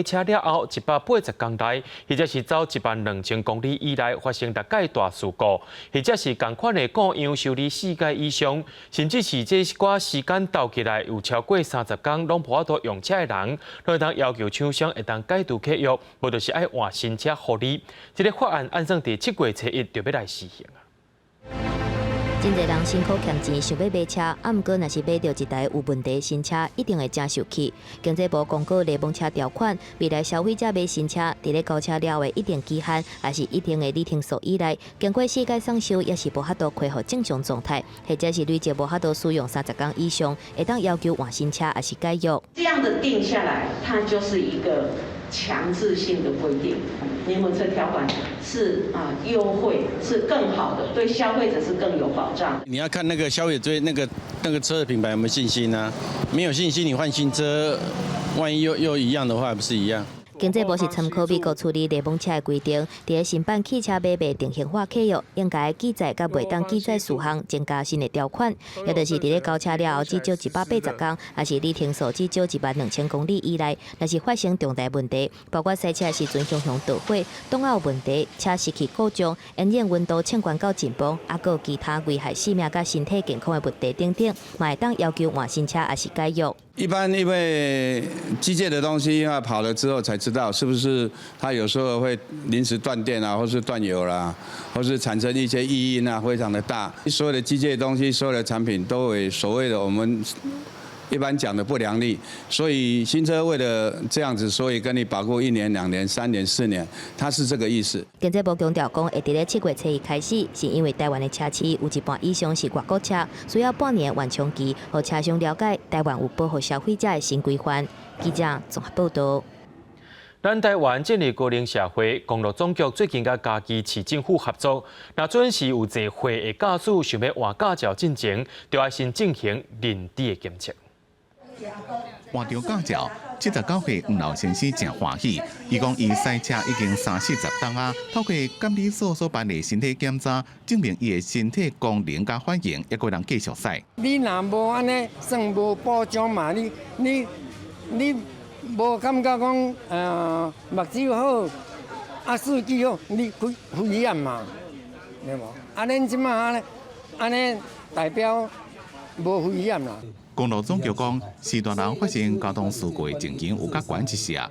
車了後，180天內，或者是走1萬2000公里以內發生六擺大事故，或者是仝款的故障修理四擺以上，甚至是這寡時間鬥起來有超過30天攏無法度用車的人，攏會當要求廠商會當解除契約，無就是愛換新車予你。這个法案按算佇7月初1就欲來施行。真濟人辛苦儉錢想欲買車，啊，毋過若是買著一台有問題新車，一定會誠受氣。經濟部公告聯盟車條款，未來消費者買新車，佇咧交車了的一定期限，抑是一定的里程數以內，經過四擺送修，抑是無法度恢復正常狀態，或者是累積無法度使用30天以上，會當要求換新車，抑是解約。這樣的定下來，它就是一個強制性的規定。聯盟車條款是啊優惠，是更好的，對消費者是更有保障。你要看那個消費者對那個車的品牌有沒有信心呢？沒有信心，你換新車，萬一又一樣的話，不是一樣？經濟部是參考美國處理聯盟車的規定，佇新版汽車買賣定型化契約應該記載佮袂當記載事項，增加新的條款，也就是佇咧交車了後至少180天，抑是里程數至少1萬2000公里以內，若是發生重大問題，包括駛車時陣雄雄導火、擋仔有問題、車失去故障、引擎溫度升懸到緊繃，抑閣有其他危害生命佮身體健康的問題等等，嘛會當要求換新車抑是解約。一般因為機械的東西，因為跑了之後才知道是不是它有時候會臨時斷電啊，或是斷油啦，或是產生一些異音啊，非常的大。所有的機械東西，所有的產品都有所謂的我們一般講的不良率。所以新車為了這樣子，所以跟你保固一年、2年、3年、4年，它是這個意思。經濟部強調講，會佇咧7月初1開始，是因為台灣的車市有一半以上是外國車，需要半年緩衝期，予車商了解台灣有保護消費者的新規範。記者綜合報道。咱台灣進入高齡社會，公路總局最近佮嘉義市政府合作，若準是有坐貨的駕駛想欲換駕照進前，就愛先進行認知的檢測。換著駕照，79歲黃老先生誠歡喜。伊講伊駛車已經三四十冬啊，透過監理所所辦的身體檢查，證明伊的身體功能佮反應，猶閣會當繼續駛。你若無按呢，算無保障嘛？你無感覺講，目睭好，啊，視力好，你危險嘛？對無？啊，恁這馬按呢，按呢代表無危險啦。公路總局講，序大人發生交通事故的情形有較懸一些，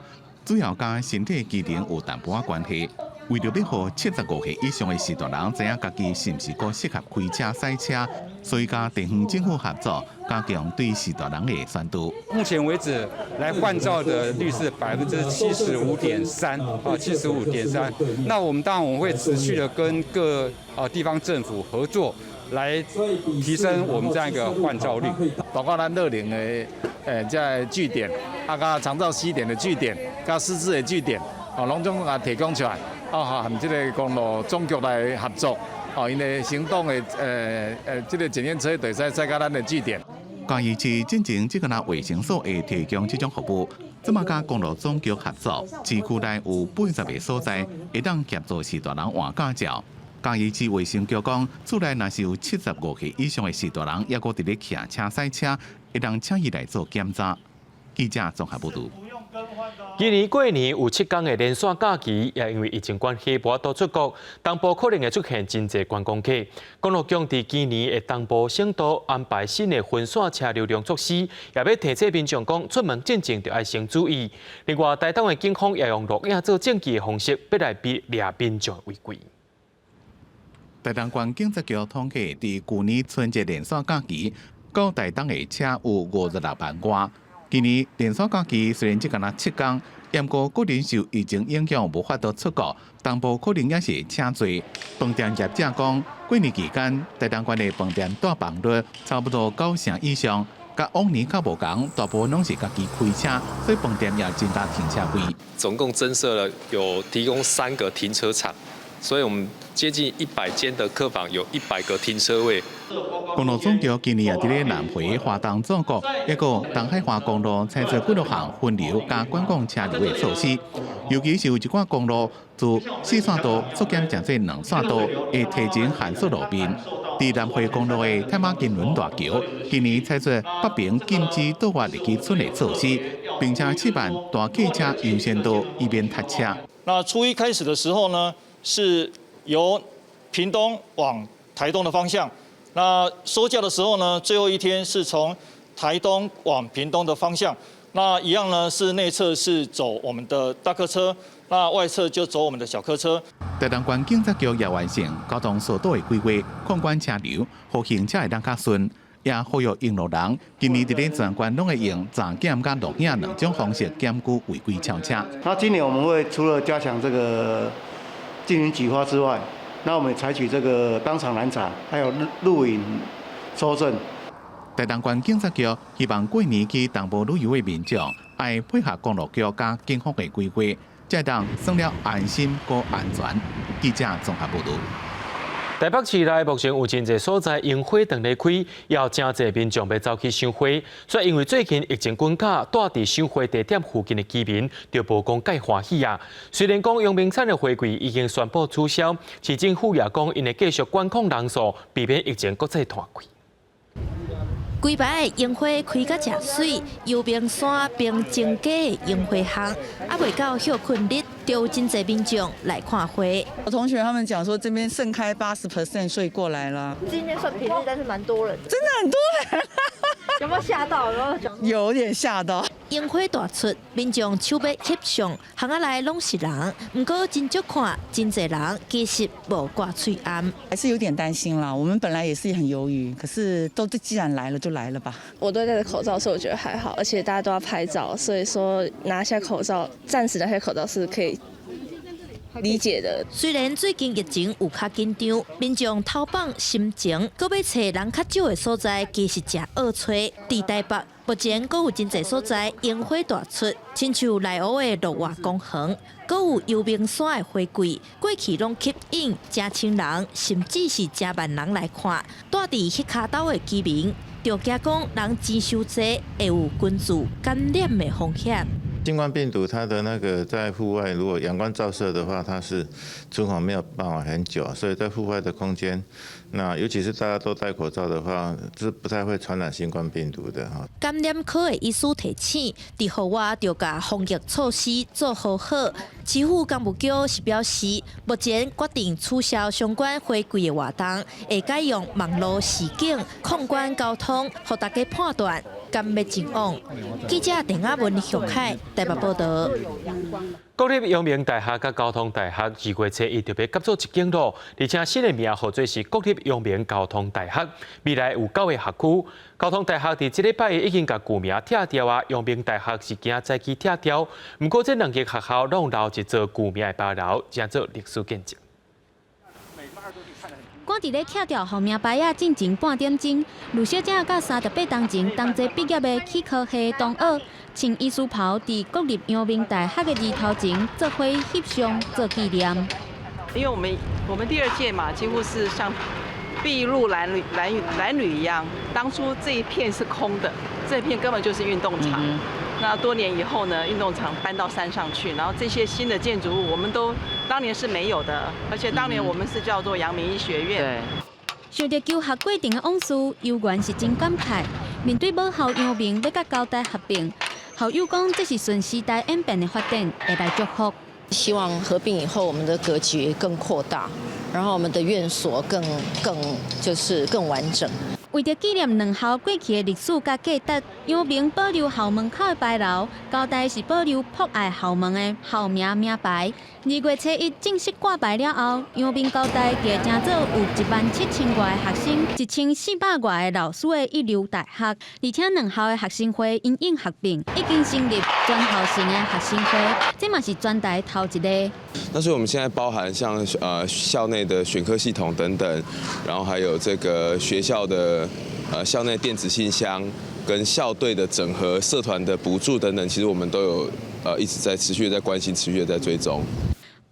主要佮身體機能有淡薄仔關係。為著欲予75歲以上的序大人知影家己是毋是閣適合開車駛車，所以佮地方政府合作，加強對序大人的宣導。目前為止，來換照的率是75.3%啊，七十五點三。那我們當然我們會持續的跟各地方政府合作，來提升我們這樣一個換照率。包括咱樂齡的這个據點，啊，佮長照 C 點的據點，佮失智的據點，哦，攏總共提供出來，哦，和這个公路總局來合作，哦，𪜶的行動的這个檢驗車會使駛到咱的據點。嘉義市進前這個若衛生所會提供這種服務，這馬佮公路總局合作，市區內有80個所在會當協助序大人換駕照。嘉義市衛生局講，厝內若是有75歲以上的序大人，猶閣佇咧騎車駛車，會當請伊來做檢查。記者綜合報導。今年過年有7天的連線假期，也因為疫情關係無法度出國，東部可能會出現真濟觀光客。公路局佇今年的東部省道安排新的分線車流量措施，也欲提醒民眾講出門進前就愛先注意。另外，台東的警方也用錄影做證據的方式，欲來逼掠民眾違規。台東縣警察局統計，佇舊年春節連續假期，到台東的車有56萬外。今年連續假期雖然只干焦7天，毋過可能受疫情影響無法度出國，東部可能也是車濟。飯店業者講，過年期間台東縣的飯店訂房率差不多9成以上，佮往年較無仝，大部分攏是家己開車，所以飯店也增加停車位。總共增設了有提供3個停車場。所以我們接近100間的客房，有100個停車位。公路總局今年也佇咧南迴花東縱谷，抑閣東海岸公路採取幾多項分流佮管控車流的措施，尤其是有一寡公路自四線道縮減成做兩線道，會提前限速路面。佇南迴公路的太馬金崙大橋，今年採取北爿禁止倒挖入去村的措施，並且試辦大客車優先道，以免塞車。那初一開始的時候呢，是由屏東往台東的方向。那收假的時候呢，最後一天是從台東往屏東的方向。那一樣呢，是內側是走我們的大客車，那外側就走我們的小客車。台東縣警察局也完成交通疏導的規劃，控管車流，予行車會當較順。也呼籲用路人，今年佇咧全縣攏會用查檢佮錄影兩種方式檢舉違規超車。那今年我們會除了加強這個進行舉發之外，那我們採取這個當場攔查，還有錄影搜證。台東縣警察局希望過年去東部旅遊的民眾，愛配合公路局佮警方的規劃，才會當耍了安心閣安全。記者綜合報導。台北市內目前有真濟所在櫻花當咧開，也有誠濟民眾欲走去賞花。卻因為最近疫情滾價，蹛佇賞花地點附近的居民就無講蓋歡喜啊。雖然講陽明山的花季已經宣布取消，市政府也講𪜶會繼續管控人數，避免疫情閣再湠開。規排的櫻花開甲誠媠，陽明山並增加的櫻花巷，猶未到歇睏日，就有真濟民眾來看花。我同學他們講說，這邊盛開80%，所以過來了。今天算平日，但是蠻多人，真的很多人。有沒有嚇到？有沒有？有點嚇到。櫻花大出，民眾手欲翕相，巷仔內攏是人，毋過真少看，真濟人其實無掛喙罨，還是有點擔心啦。我們本來也是很猶豫，可是都既然來了就來了吧。我都戴着口罩，所以我覺得還好，而且大家都要拍照，所以說拿下口罩，暫時拿下口罩是可以理解的。雖然最近疫情有較緊張，民眾偷放心情，閣欲揣人較少的所在，其實誠惡揣。佇台北，目前閣有真濟所在櫻花大出，親像內湖的鹿苑公園，閣有陽明山的花季，過去攏吸引成千人，甚至是成萬人來看。蹛佇彼跤兜的居民，就驚講人錢傷濟，會有群聚感染的風險。新冠病毒它的那個在戶外，如果陽光照射的話，它是存活沒有辦法很久，所以在戶外的空間，那尤其是大家都戴口罩的話，是不太會傳染新冠病毒的哈。感染科的醫師提醒，佇戶外著共防疫措施做好好。市府工務局是表示，目前決定取消相關花季的活動，會改用網路示警控管交通，予大家判斷。敢欲前往。記者鄧亞文、許凱台北報導。國立陽明大學佮交通大學2月初一就欲合做一間囉，而且新的名號做是國立陽明交通大學。未來有九個學區，交通大學佇這禮拜已經共舊名拆掉啊，陽明大學是今早起拆掉。毋過這兩間學校攏留一座舊名的牌樓，成做歷史見證。趕佇咧拆掉號名牌仔進前半點鐘，呂小姐佮38冬前同齊畢業的氣科系同學，穿醫師袍佇國立陽明大學的字頭前做伙翕相做紀念。因為我們第二屆嘛，幾乎是像篳路藍縷藍藍縷一樣。當初這一片是空的，這片根本就是運動場。那多年以後呢，運動場搬到山上去，然後這些新的建築物，我們都當年是沒有的，而且當年我們是叫做陽明醫學院。對。想著求學過程的往事，猶原是真感慨。面對母校陽明欲佮交大合併，校友講這是順時代演變的發展，會來祝福。希望合併以後，我們的格局更擴大，然後我們的院所更就是更完整。為著紀念兩校過去的歷史佮價值，陽明保留校門口的牌樓，交大是保留博愛校門的校名名牌。2月初一正式掛牌了後，陽明交大就成做有1萬7千外个學生、1400外个老師的一流大學。而且兩校的學生會因應合併，已經成立全校性的學生會，這嘛是全台頭一个。那所以我們現在包含像校內的選課系統等等，然後還有這個學校的校內電子信箱跟校隊的整合、社團的補助等等，其實我們都有一直在持續的在關心、持續的在追蹤。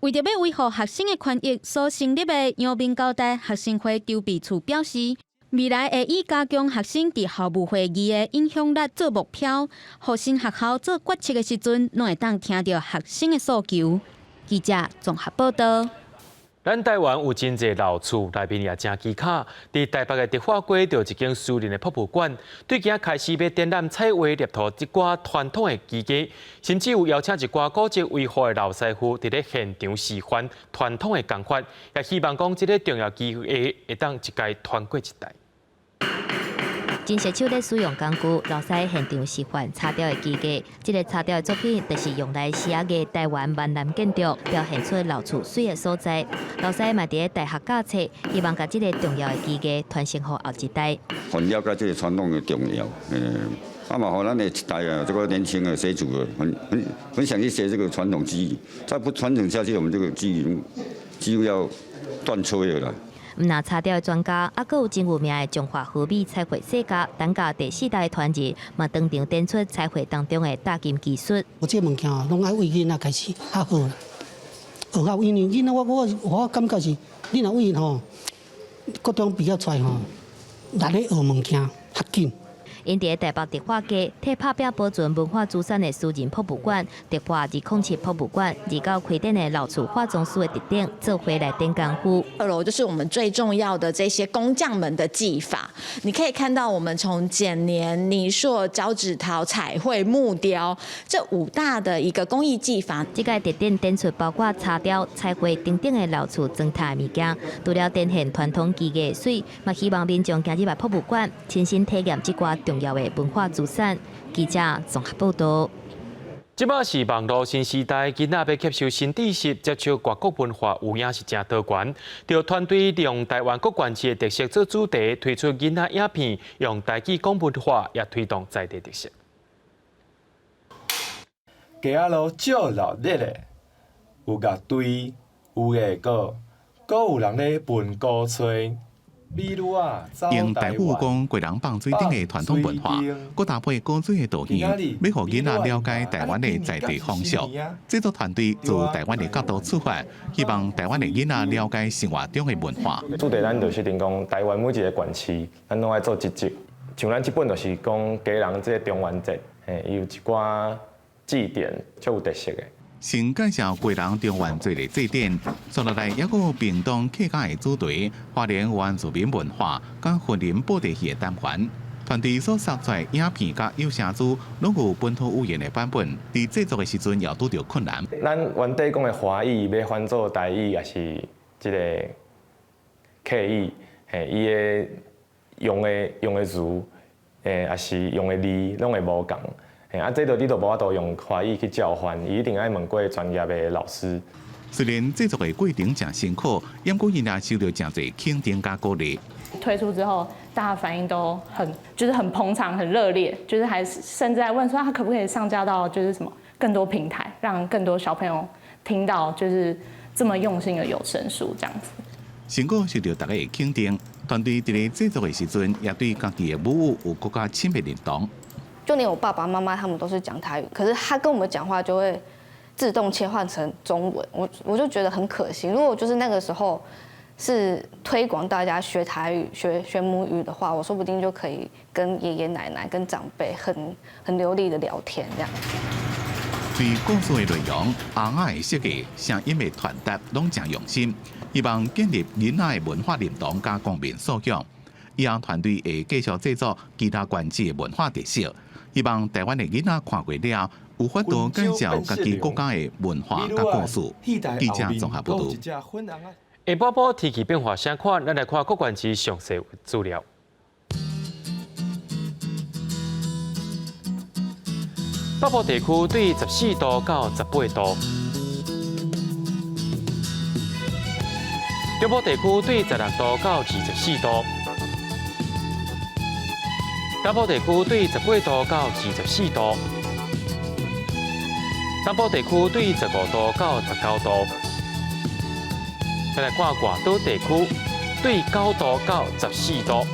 為著欲維護學生的權益，所成立的陽明交大學生會籌備處表示，未來會以加強學生佇校務會議的影響力做目標，予新學校做決策的時陣，攏會當聽著學生的訴求。記者綜合報導。咱台灣有真濟老厝，內面也誠奇巧。佇台北的迪化街就有一間私人的博物館，對今開始欲展覽彩畫黏土這寡傳統的技藝，甚至有邀請一寡古蹟維護的老師傅佇咧現場示範傳統的工法，也希望講這个重要技藝會當一代傳過一代。真熟手咧使用工具，老師現場示範柴雕的技藝。這个柴雕的作品，就是用來寫個台灣閩南建築，表現出老厝媠的所在。老師嘛佇咧大學教冊，希望共這个重要的技藝傳承予後一代。很了解這个傳統的重要，啊嘛，予咱的一代啊，這個年輕的學子很想去學這個傳統技藝，再不傳承下去，我們這個技藝幾乎要斷炊了啦。毋若柴雕的專家，猶閣有真有名的彰化和美彩繪世家，擔家第四代傳人，嘛當場展出彩繪當中的打金技術。我這个物件哦，攏愛為囡仔開始較好啦，學好，因為囡仔我感覺是，你若為吼國中畢業出來吼，來咧學物件較緊。𪜶佇台北迪化街，替拍拚保存文化資產的私人博物館，迪化207博物館，29開展的老厝化妝師的特展，做伙來展功夫。二樓就是我們最重要的這些工匠們的技法，你可以看到我們從剪黏、泥塑、交趾陶、彩繪、木雕這五大的一個工藝技法。這個特展展出包括柴雕、彩繪等等的老厝裝飾物件，除了展現傳統技藝媠，嘛希望民眾行入來博物館，親身體驗這寡重要的文化資產。記者綜合報道。這擺是網路新時代，囡仔欲吸收新知識、接觸外國文化，有影是誠多元。著團隊利用台灣各縣市的特色做主題，推出囡仔影片，用台語講文化，也推動在地特色。街仔路足熱鬧的，有樂隊，有藝閣，閣有人咧歕鼓吹。用台語講基隆放水燈的傳統文化，閣搭配古錐的圖像，欲予囡仔了解台灣的在地風俗。製作團隊從台灣的角度出發，希望台灣的囡仔了解生活中的文化。主題咱就是定講台灣每一个縣市，咱攏愛做一集。像咱這本就是講基隆這个中元節，嘿，伊有一寡祭典，足有特色的。先介紹基隆中元節的祭典，紲落來猶閣有屏東客家的主題，花蓮原住民文化，佮雲林布袋戲的單元。團隊所攝出來影片佮有聲書，攏有本土語言的版本。佇製作的時陣，也拄著困難。咱原底講的華語，欲翻做台語，抑是這个客語，嘿，伊的用的詞，抑是用的字，攏會無仝。啊，這就你就無法度用華語去照翻，伊一定愛問過專業的老師。雖然製作的過程誠辛苦，毋過𪜶也受著誠濟肯定佮鼓勵。推出之後，大家反應都很，就是很捧場、很熱烈，就是還甚至在問說，他可不可以上架到就是什麼更多平台，讓更多小朋友聽到，就是這麼用心的有聲書這樣子。成果受著大家的肯定，團隊佇咧製作的時陣，也對家己的母語有閣較深的認同。就連我爸爸媽媽他們都是講台語，可是他跟我們講話就會自動切換成中文，我就覺得很可惜。如果就是那個時候是推廣大家學台語、學母語的話，我說不定就可以跟爺爺奶奶、跟長輩很流利的聊天這樣。對故事的內容、尪仔的設計、聲音的傳達，攏誠用心，希望建立囡仔的文化認同佮國民素養。以後團隊會繼續製作其他縣市的文化特色，希望台灣的囡仔看過了，有法度介紹家己國家的文化佮故事。記者綜合報導。下晡晡天氣變化啥款？咱來看各縣市詳細資料。北部地區對14度到18度，中部地區對16度到24度，南部地區對18度到24度，東部地區對15度到19度。再來看外島地區，對9度到14度。